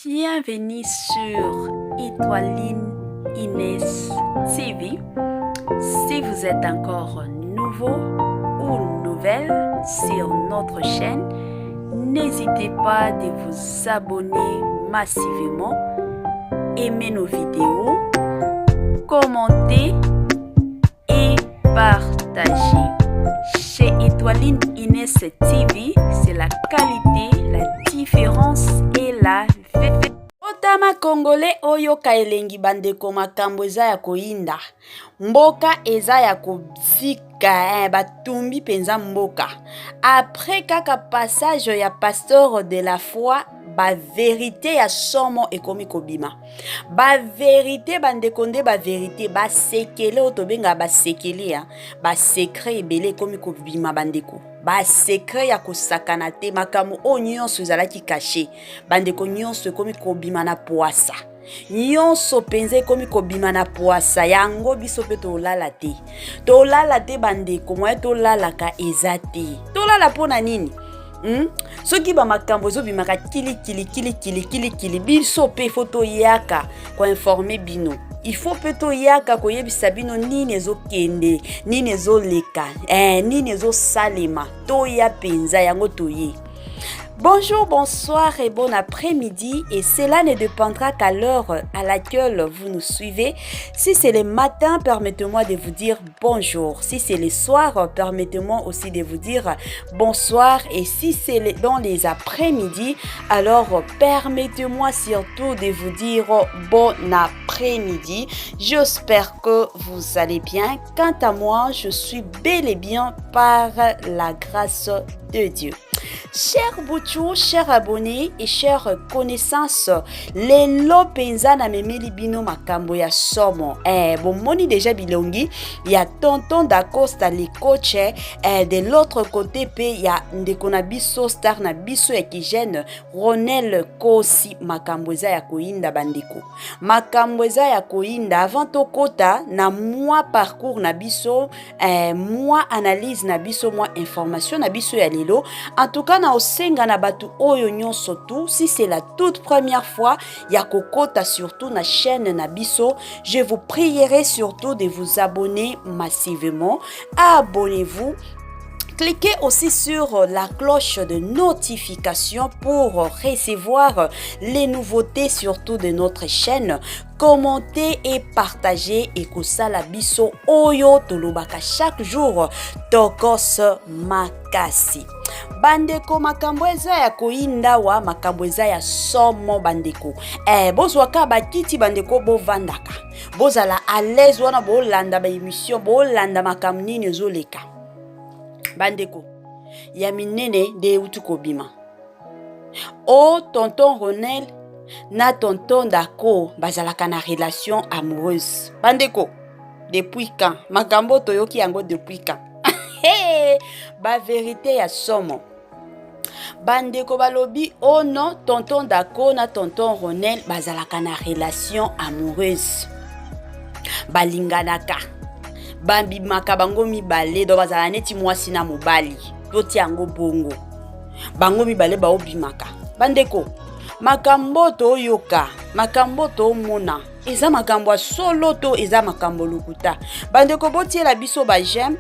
Bienvenue sur Étoiline Inès TV. Si vous êtes encore nouveau ou nouvelle sur notre chaîne, n'hésitez pas de vous abonner massivement, aimer nos vidéos, commenter et partager. Chez Étoiline Inès TV, c'est la qualité, la différence et la Otama congolais oyoka elengi bandeko makambo eza ya koyinda mboka eza ya kozika eh, batumbi mpenza mboka après kaka passage ya pasteur de la foi baverite ya somo ekomi kobima baverite bandeko nde baverite basekele oyo tobengaka basekele ya basekre ebele ekomi kobima bandeko basekre ya kosakana te makambo oyo nyonso ezalaki kashe bandeko nyonso ekomi kobima na pwasa nyonso mpenza ekomi kobima na pwasa yango biso mpe tolala te tolala te bandeko moye tolalaka eza te tolala mpo na nini Soki bamakambo ezobimaka kilikili kilikili kilikili, biso mpe fo toyaka koinforme bino, il faut mpe toyaka koyebisa bino nini ezokende, nini ezoleka, nini ezosalema. Toya mpenza yango toye. Bonjour, bonsoir et bon après-midi. Et cela ne dépendra qu'à l'heure à laquelle vous nous suivez. Si c'est le matin, permettez-moi de vous dire bonjour. Si c'est le soir, permettez-moi aussi de vous dire bonsoir. Et si c'est dans les après-midi, alors permettez-moi surtout de vous dire bon après-midi. J'espère que vous allez bien. Quant à moi, je suis bel et bien par la grâce de Dieu. Cher Bouchou, chers abonnés et chères connaissances, lelo penza na memeli bino makambo ya somo. Bomoni déjà bilongi ya tonton Dacosta le coach, de l'autre côté pe ya ndeko na biso star na biso ya kijene Ronel Kosi. Makambo eza ya koyinda bandeko. Makambo eza ya koyinda avant tokota na mwa parcours na biso, mwa analyse na biso, mwa information na biso ya lelo. En tout cas na osenga na bato oyo nyonso tout, si c'est la toute première fois ya kokota surtout na chaîne na biso, je vous prierai surtout de vous abonner massivement. Abonnez-vous. Cliquez aussi sur la cloche de notification pour recevoir les nouveautés surtout de notre chaîne. Commentez et partagez et kosala biso oyo tolobaka chaque jour tokos makasi. Bandeko, makambo eza ya koyinda wa, makambo eza ya somo bandeko. Bozwaka bakiti bandeko, bovandaka. Bozala à l'aise wana bolanda ba émission, bolanda makambo nini ezoleka. Bandeko, ya minene nde euti kobima o tonton Ronel na tonton Dako bazalaka na relation amoureuse. Bandeko, depuis quand makambo toyoki yango? Depuis quand baverité ya somo bandeko balobi oh non, tonton Dako na tonton Ronel bazalaka na relation amoureuse, balinganaka, babimaka bango mibale, donc bazala neti mwasi na mobali. Totia yango bongo, bango mibale baobimaka. Bandeko, makambo toyoka, makambo tomona, eza makambo ya solo to eza makambo lokuta? Bandeko, botiela biso baj'aime,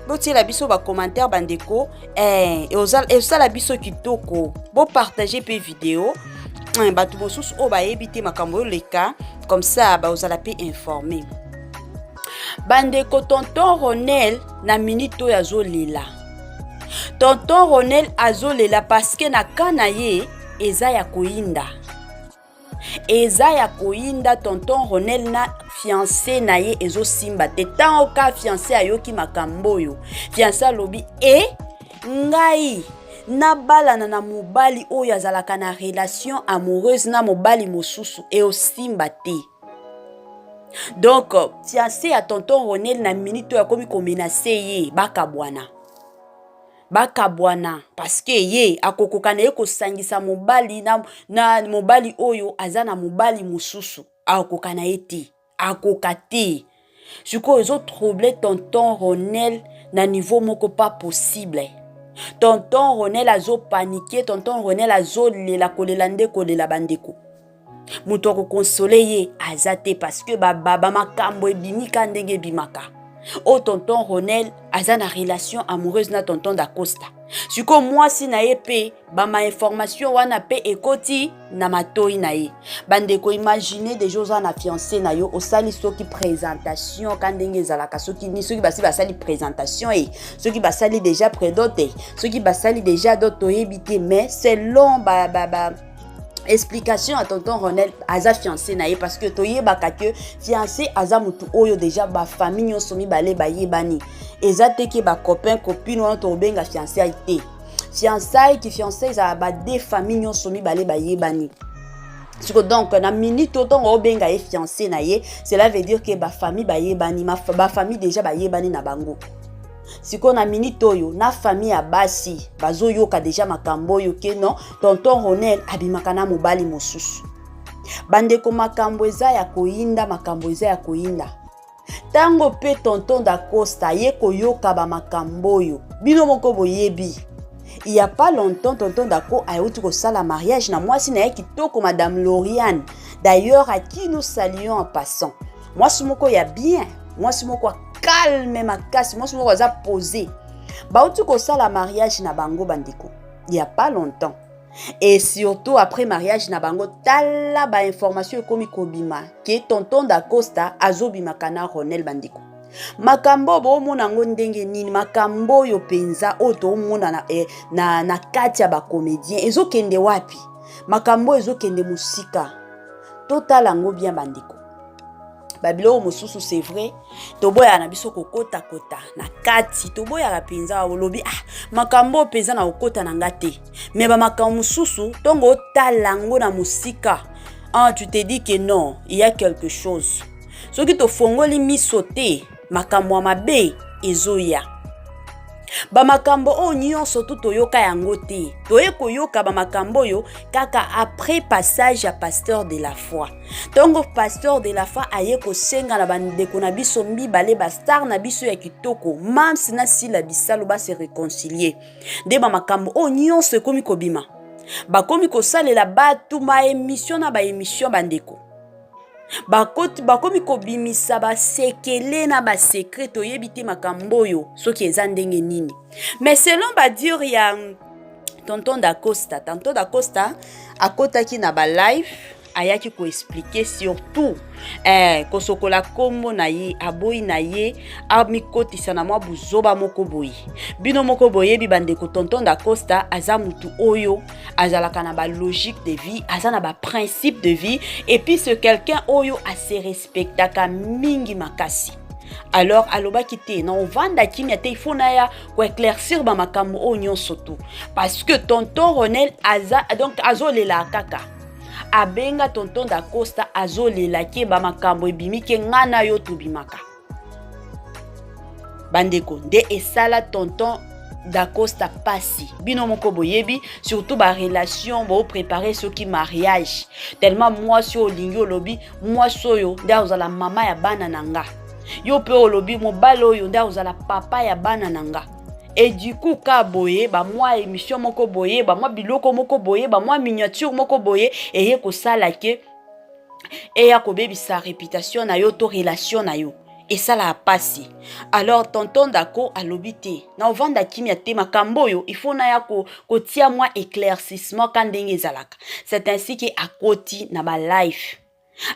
botiela biso bacommentaire bandeko, esala biso kitoko. Bopartage mpe video, bato mosusu oyo bayebi te makambo oleka, comme ça bazala mpe informé. Bandeko, tonton Ronel na minute oyo azolela, tonton Ronel azolela parce que na ka na ye eza ya koyinda, eza ya koyinda. Tonton Ronel na fiancé na ye ezosimba te. Ntango ka fiancé ayoki makambo oyo, fiancé alobi e ngai nabalana na mobali oyo azalaka na relation amoureuse na mobali mosusu, eosimba te. Donc fiancé ya tonton Ronel na minute oyo akomi komenacer ye bakabwana, bakabwana, parce que ye akokoka na ye kosangisa mobali na mobali oyo aza na mobali mosusu, akokoka na ye te, akoka te. Sikoyo ezotrouble tonton Ronel na niveau moko pas possible. Tonton Ronel azopaniquer, tonton Ronel azolela, kolela nde kolela bandeko. Moto akokonsole ye aza te parce que bamakambo ebimi ka ndenge ebimaka. Oyo tonton Ronel aza na relation amoureuse na tonton Dacosta. Sikoyo mwasi na ye mpe bama information wana mpe ekoti na matoi na ye. Bandeko, imagine deja oza na fiancé na yo, osali soki présentation ka ndenge ezalaka, soki ni soki basi basali présentation e soki basali deja prédote, soki basali deja dot, toyebi te. Mais selon ba, ba, ba explication ya tonton Ronel, aza fiancé na ye, parce que toyebaka ke fiancé aza motu oyo deja bafamille nyonso mibale bayebani. Eza te ke bacopain copine wana tokobenga fiancé te. Fiançaille ki fiancé ezala ba deux famille nyonso mibale bayebani. Siko donc na minute oyo ntongo obenga ye fiancé na ye, cela veut dire ke bafamille bayebani, bafamille déjà bayebani na bango. Sikoyo na minute oyo na famille ya basi bazoyoka deja makambo oyo ke non, tonton Ronel abimaka na mobali mosusu. Bandeko, makambo eza ya koyinda, makambo eza ya koyinda. Ntango mpe tonton Dacosta ye koyoka bamakambo oyo, bino moko boyebi, il y a pas longtemps tonton Daco ayeuti kosala mariage na mwasi na ye kitoko, madame Lauriane d'ailleurs, à qui nous saluons en passant. Mwasi moko ya bien, mwasi moko calme makasi, mwasi moko aza posé. Bauti kosala mariage na bango, bandeko, il y a pas longtemps. Et surtout après mariage na bango, tala bainformation ekomi kobima ke tonton Dacosta azobimaka na Ronel. Bandeko, makambo oyo boomona yango ndenge nini? Makambo oyo mpenza oyo toomona na kati ya bacomédien ezokende wapi? Makambo oyo ezokende mosika. Totala yango bien, bandeko. Babiloko mosusu, c'est vrai, toboyaka na biso kokotakota na kati, toboyaka mpenza. Olobi: "Ah, makambo oyo mpenza na kokota na nga te." Mais bamakambo mosusu, ntongo otala yango na mosika, ah, tu te dis que non, il y a quelque chose. Soki tofongoli miso te, makambo ya mabe ezoya. Bamakambo oyo nyonso tu toyoka yango te, toye koyoka bamakambo oyo kaka après passage ya pasteur de la foi. Ntongo pasteur de la foi aye kosenga na bandeko na biso mibale, bastar na biso ya kitoko, Mams na Sila Bisalo, base réconcilier, nde bamakambo oyo nyonso ekomi kobima. Bakomi kosalela bato baémission na baémission. Bandeko, bakomi kobimisa basekele na basecret. Toyebi te makambo oyo soki eza ndenge nini. Mais selon badire ya tonton Dacosta, tonton Dacosta akotaki na balive, ayaki koexpliquer surtout kosokola nkombo na ye. Aboyi na ye amikotisa na mwa buzoba moko boye. Bino moko boyebi, bandeko, tonton Dacosta aza mutu oyo azalaka na balogique de vie, aza na baprincipe de vie, et puis c'est quelqu'un oyo ase respectaka mingi makasi. Alors alobaki te na ovanda kimia te, il faut naya koéclaircir bamakambo oyo nyonso tu, parce que tonton Ronel aza donc azolela kaka. Abenga tonton Dacosta, azolela ke bamakambo ebimi ke nga na yo tobimaka. Bandeko, nde esala tonton Dacosta pasi. Bino moko boyebi, surtout barelation boprépare soki mariage, tellement mwasi oyo olingi, olobi mwasi oyo nde akozala mama ya bana na nga, yo mpe olobi mobali oyo nde akozala papa ya bana na nga. Et du coup ka boye, bamwa émission moko boye, bamwa biloko moko boye, bamwa miniature moko boye eye kosala ke eya kobebisa réputation na yo to relation na yo, esalaka pasi. Alors tonton Dako alobi te na ovanda kimia te, makambo oyo il faut naya kotia mwa éclaircissement ka ndenge ezalaka. C'est ainsi ke akoti na balive,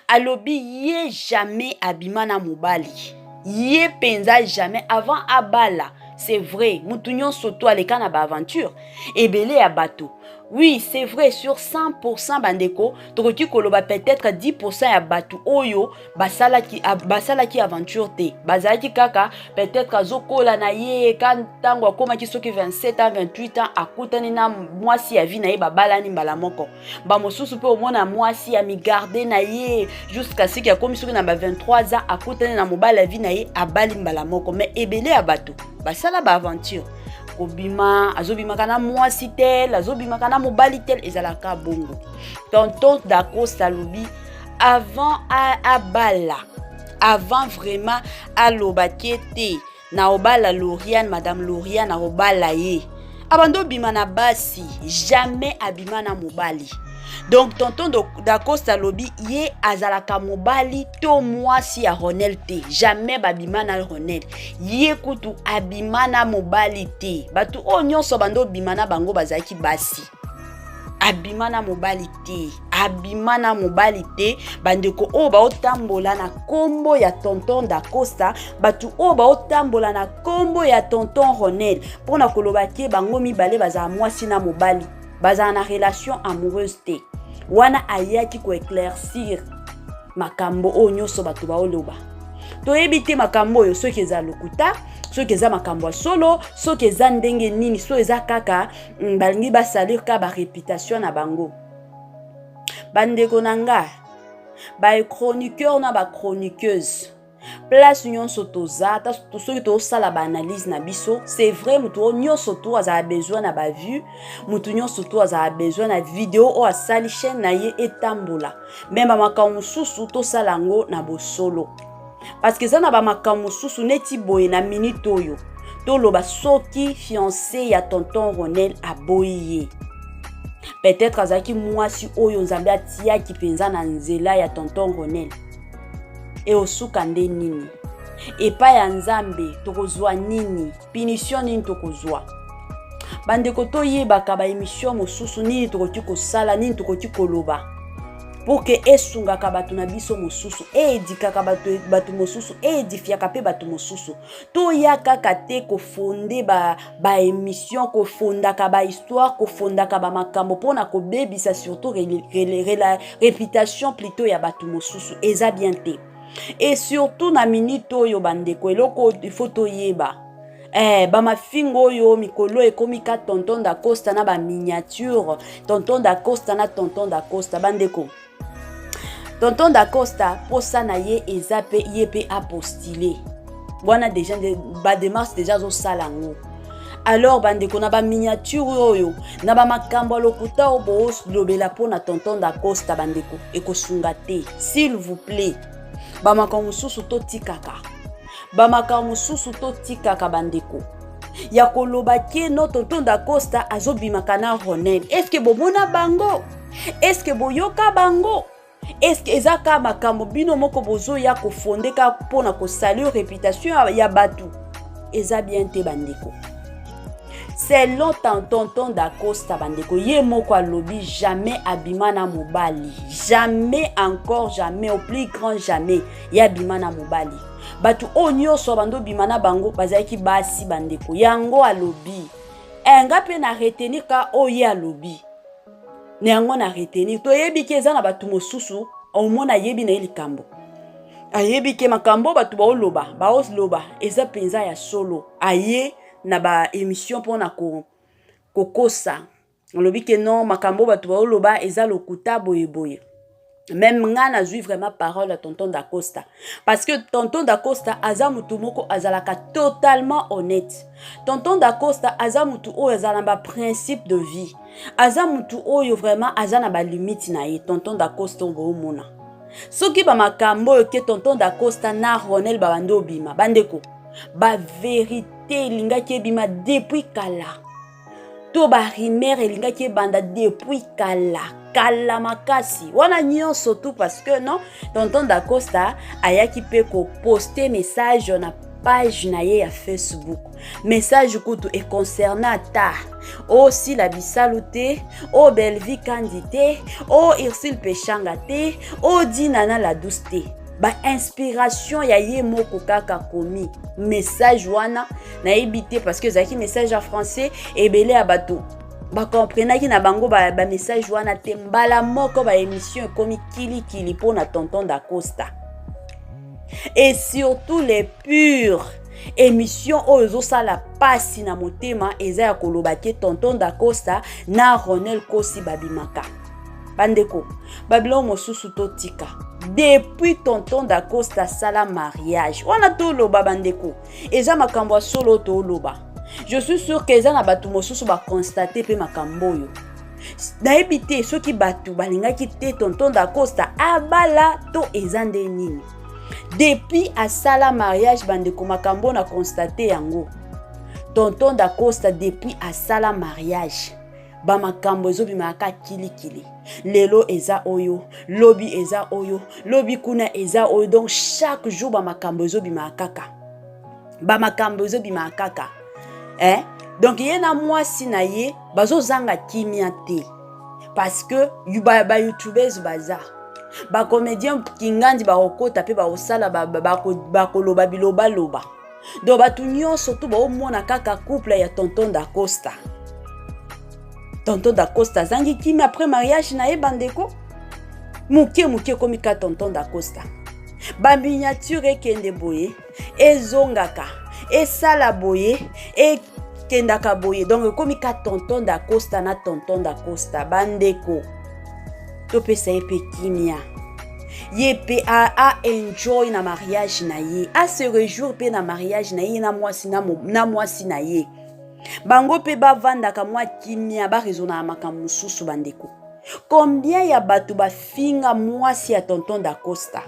alobi ye jamais abima na mobali, ye mpenza jamais avant abala. C'est vrai, mutu nyonso to aleka na baaventure ebele ya bato. Oui, c'est vrai, sur 100, bandeko, tokoki koloba peut-être 10 ya bato oyo basalaki aventure te, bazalaki kaka peut-être azokola na ye ka. Ntango akomaki soki 27 ans, 28 ans, akutani na mwasi ya vie na ye, babalani mbala moko. Bamosusu mpe omona mwasi ya migarde na ye jusqu'à siki akomi soki na ba 23 ans, akutani na mobali ya vie na ye, abali mbala moko. Mais ebele ya bato basala baaventure, kobima, azobimaka na mwasi tel, azobimaka na mobali tel, ezalaka bongo. Tonton Dacosta alobi avant abala, avant vraiment alobaki ete na obala Lauriane, madame Lauriane, akobala ye, abandi obima na basi, jamais abima na mobali. Donc tonton Dacosta alobi ye azalaka mobali to mwasi ya Ronel te, jamais babima na Ronel. Ye kutu abima na mobali te. Bato oyo nyonso bando obima na bango bazalaki basi. Abima na mobali te, abima na mobali te. Bandeko oyo baotambola na kombo ya tonton Dacosta, bato oyo baotambola na kombo ya tonton Ronel mpona koloba ke bango mibale bazala mwasi na mobali, bazala na relation amoureuse te. Wana ayaki koéclaircir makambo oyo nyonso bato baoloba. Toyebi te makambo oyo soki eza lokuta, soki eza makambo ya solo, soki eza ndenge nini, so eza kaka balingi basalir ka baréputation na bango. Bandeko na nga, bachroniqueur na bachroniqueuse, place nyonso toza, ata soki tozosala baanalyse na biso, c'est vrai, motu oyo nyonso to azala besoin na bavue, motu nyonso to azala besoin na video oyo asali chaîne na ye etambola. Me bamakambo mosusu tosala yango na bosolo, parce que eza na bamakambo mosusu neti boye. Na minute oyo toloba, soki fiancé ya tonton Ronel aboyi ye, peut-être azalaki mwasi oyo Nzambe atiaki mpenza na nzela ya tonton Ronel, eosuka nde nini epai ya Nzambe? Tokozwa nini? Punition nini tokozwa? Bandeko, toyebaka baémission mosusu nini tokoki kosala, nini tokoki koloba pour que esungaka bato na biso mosusu, eéduquaka bato, bato mosusu, eédifiaka mpe bato mosusu. Toya kaka te kofonder baémission, ba kofondaka bahistoire, kofondaka bamakambo mpona kobebisa surtout réputation plutôt ya bato mosusu. Eza bien te. Et surtout na minute oyo, bandeko, eloko il faut toyeba, bamafinga oyo mikolo ekomi ka tonton Dacosta na baminiature, tonton Dacosta na tonton Dacosta. Bandeko, tonton Dacosta, mposa na ye eza mpe ye mpe apostule wana, déjà badémarche déjà azosala yango. Alors bandeko, na baminiature oyo na bamakambo ya lokuta oyo boolobela mpona tonton Dacosta, bandeko, ekosunga te. S'il vous plaît, bamakambo mosusu totikaka, bamakambo mosusu totikaka. Bandeko, ya koloba ke no tonton Dacosta azobimaka na Ronel, est-ce bomona bango? Est-ce boyoka bango? Est-ce eza kaka makambo bino moko bozoya kofonder kaka mpona kosalir réputation ya bato? Eza bien te, bandeko. Selon tonton Dacosta, bandeko, ye moko alobi jamais abima na mobali, jamais, encore jamais, au plus grand jamais ye abima na mobali. Bato oyo nyonso bando obima na bango bazalaki basi. Bandeko, yango alobi. Nga mpe na retenir ka oyo ye alobi na yango na retenir. Toyebi ke eza na bato mosusu, omona ayebi na ye likambo, ayebi ke makambo bato baoloba baoloba eza mpenza ya solo, aye na baémission mpona kokosa, alobi ke non, makambo bato baoloba eza lokuta boyeboye. Même nga nazwi vraiment parole ya tonton Dacosta, parce que tonton Dacosta aza motu moko azalaka totalement honnête. Tonton Dacosta aza motu oyo azala na baprincipe de vie, aza motu oyo vraiment aza na balimite na ye. Tonton Dacosta oyo boomona, soki bamakambo oyo ke tonton Dacosta na Ronel babandi obima, bandeko, bavérité elingaki ebima depuis kala, to barumeur elingaki ebanda depuis kala kala makasi wana nyonso tout, parce que non, tonton Dacosta ayaki mpe koposter message na page na ye ya Facebook. Message kutu econcerne ata osila bisalu te, o Belvi Kandi te, o Ursile Peshanga te, o Dinana la Douce te. Bainspiration ya ye moko kaka komi message wana, nayebi te, parce que ezalaki message ya français. Ebele ya bato bakomprenaki na bango bamessage ba wana te. Mbala moko baémission ekomi kilikili mpona tonton Dacosta. Et surtout les pures émission oyo ezosala mpasi na motema eza ya koloba ke tonton Dacosta na Ronel Kosi babimaka. Bandeko, babiloko mosusu totika. Depuis tonton Dacosta asala mariage wana, toloba, bandeko, eza makambo ya solo toloba. Je suis sûr ke eza na bato mosusu baconstater mpe makambo oyo. Nayebi te soki bato balingaki te tonton Dacosta abala to eza nde nini. Depuis asala mariage, bandeko, makambo na constater yango, tonton Dacosta depuis asala mariage, bamakambo ezobimaka kilikili. Lelo eza oyo, lobi eza oyo, lobi kuna eza oyo. Donc chaque jour bamakambo ezobimaka kaka, bamakambo ezobimaka kaka, eh? Donc ye na mwasi na ye bazozanga kimia te, parce que ba youtubeurs baza, ba comédien kingandi bakokota mpe bakosala, bakoloba bilobaloba. Donc bato nyonso to baomona kaka couple ya tonton Dacosta. Tonton Dacosta azangi kimia après mariage na ye. Bandeko, moke moke ekomi ka tonton Dacosta, ba miniature ekende boye, ezongaka, esala boye, ekendaka boye. Donc ekomi ka tonton Dacosta na tonton Dacosta. Bandeko, topesa ye mpe kimia, ye mpe a enjoy na mariage na ye, a se réjouir mpe na mariage na ye na mwasi na mwasi na ye. Bango mpe bavandaka mwa kimia, baraisonnaka makambo mosusu. Bandeko, combien ya bato bafinga mwasi ya tonton Dacosta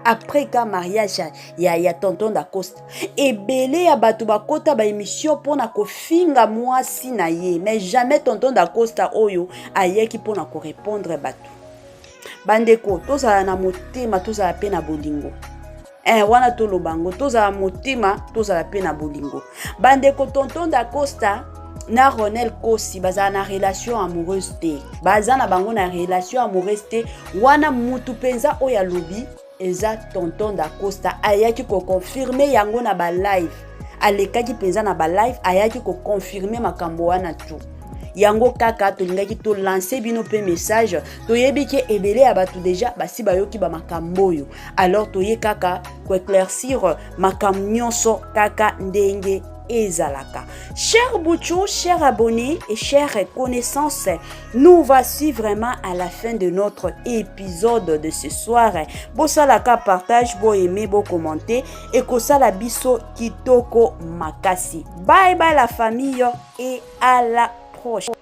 après ka mariage ya tonton Dacosta? Ebele ya bato bakota ba émission mpona kofinga mwasi na ye, mais jamais tonton Dacosta oyo ayaki mpona ko répondre bato. Bandeko, tozala na motema, tozala mpe na bolingo. Wana toloba yango, tozala motema, tozala mpe na bolingo. Bandeko, tonton Dacosta na Ronel Kosi bazala na relation amoureuse te, baza na bango na relation amoureuse te. Wana mutu mpenza oyo alobi eza tonton Dacosta, ayaki ko confirmer yango na ba live, alekaki mpenza na ba live, ayaki ko confirmer makambo wana tu. Yango kaka tolingaki to lancer bino mpe message. Toyebi ke ebele ya bato déjà basi bayoki bamakambo oyo, alors toye kaka ko éclaircir makambo nyonso kaka ndenge ezalaka. Cher Bouchou, chers abonnés et chères connaissances, nous voici vraiment à la fin de notre épisode de ce soir. Bosalaka partage, bo aimer, bo commenter et kosala biso kitoko makasi. Bye bye la famille et à la prochaine.